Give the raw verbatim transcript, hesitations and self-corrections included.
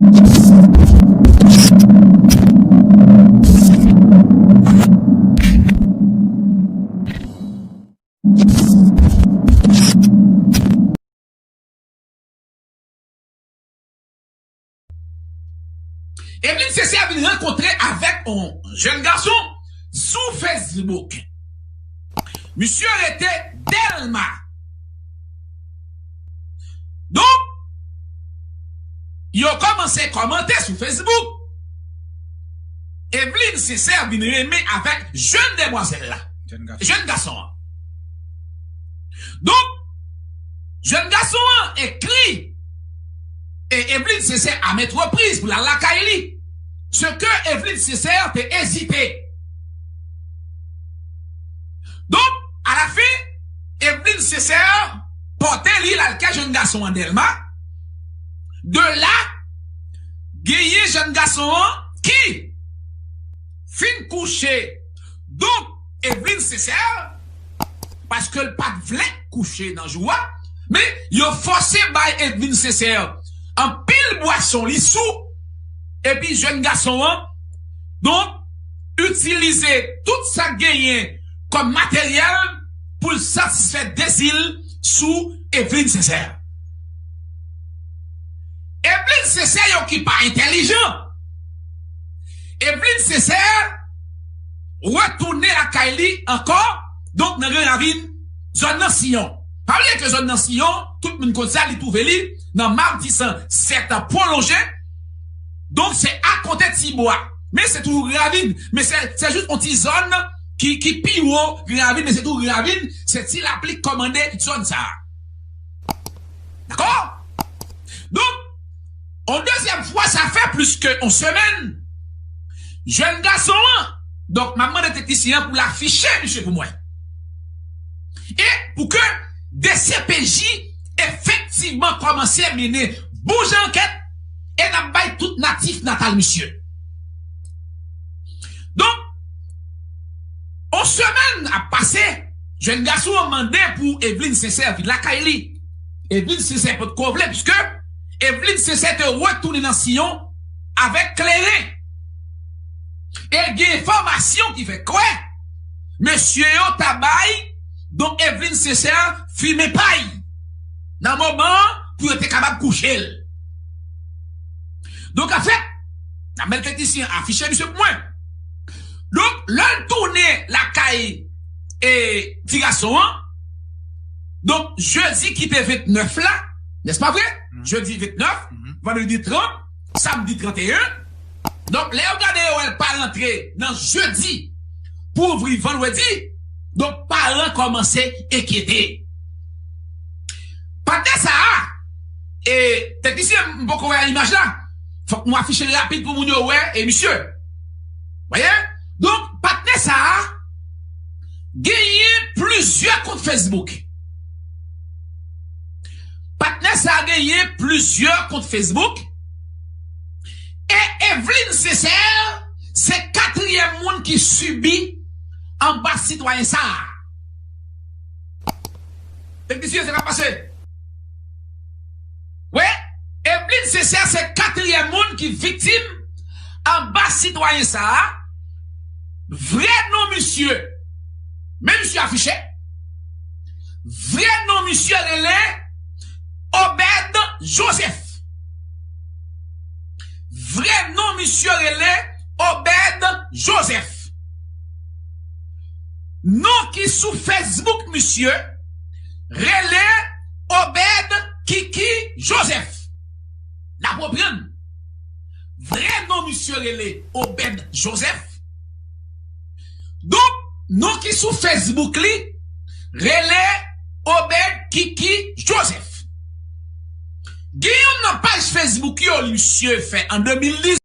Evelyne Sincère vin rankontre avèk yon jèn gason sou Facebook. Misye rete Dèlma. Donk, yo kòmanse kòmante sou Facebook. Evelyne Sincère vin renmen avèk jèn demwazèl la. Jèn gason. Jèn gason an. Donk, jèn gason an ekri e Evelyne Sincère a maintes reprises pou l al lakay li. Ce que Evelyne Sincère te ezite. Donk, alafen, Evelyne Sincère pote li l al kay jèn gason an Dèlma. De la, genyen jèn gason an ki fin kouche. Donk, Evelyne Sincère, paske l pa t vle kouche nan jou a, men yo fòse bay Evelyne Sincère anpil bwason, li sou, epi jèn gason an, donk, itilize tout sa k genyen kòm materyèl pou l satisfè dezi l sou Evelyne Sincère. Evelyne Sincère, yon ki pa entèlijan. Evelyne Sincère retounen lakay li ankò, donk nan Gran Ravin, zòn nan Siyon. Pa bliye ke zòn nan Siyon, tout moun konn sa, li twouve li nan Matisan sèt pwolonje. Donk, se akote Tibwa. Men se toujou Gran Ravin, men se, se jis yon ti zòn ki, ki pi wo Gran Ravin, men se toujou Gran Ravin, se Ti Lapli k kòmande zòn sa a. Dakò? Donk, yon dezyèm fwa, sa fè plis ke yon semèn, jèn gason an, donk, m ap mande teknisyen an pou l afiche misye pou mwen. E pou ke D C P J efektivman kòmanse mennen bon jan ankèt e n ap bay tout natif natal misye. Donk, yon semèn ap pase, jèn gason an mande pou Evelyne Sincère vin lakay li. Evelyne Sincère potko vle, piske Evelyne Sincère te retounen nan Siyon avèk kleren. E gen enfòmasyon ki fè kwè mesye yo ta bay, donk, Evelyne Sincère fimen pay nan moman an pou yo te kapab kouche l. Donk, anfèt, n ap mande teknisyen an afiche misye pou mwen. Donk, lè l tounen lakay e ti gason an, donk, jedi ki te ventnèf la, nèspa vre? Jedi ventnèf, vandredi trant, samdi tranteyen. Donk, lè yo gade, yo wè l pa rantre nan jedi pou ouvri vandredi. Donk, paran kòmanse enkyete. Patnè sa a, e, teknisyen, m poko wè imaj la. Fòk nou afiche l rapid pou moun yo wè, e misye. Wè? Donk, patnè sa a genyen plizyè kont Facebook. Patnè sa a genyen plizyè kont Facebook. E Evelyne Sincère se katriyèm moun ki sibi anba sitwayen sa a. Teknisyen, sa k ap pase? Wi, Evelyne Sincère se katriyèm moun ki viktim anba sitwayen sa a. Vrè non misye, men misye afiche. Vrè non misye rele Obed Joseph. Vrè non misye rele Obed Joseph. Non ki sou Facebook misye rele Obed Kiki Joseph. N ap reprann. Vrè non misye rele Obed Joseph. Donk, non ki sou Facebook li rele Obed Kiki Joseph. Gen youn nan paj Facebook yo li misye fè an de mil diz.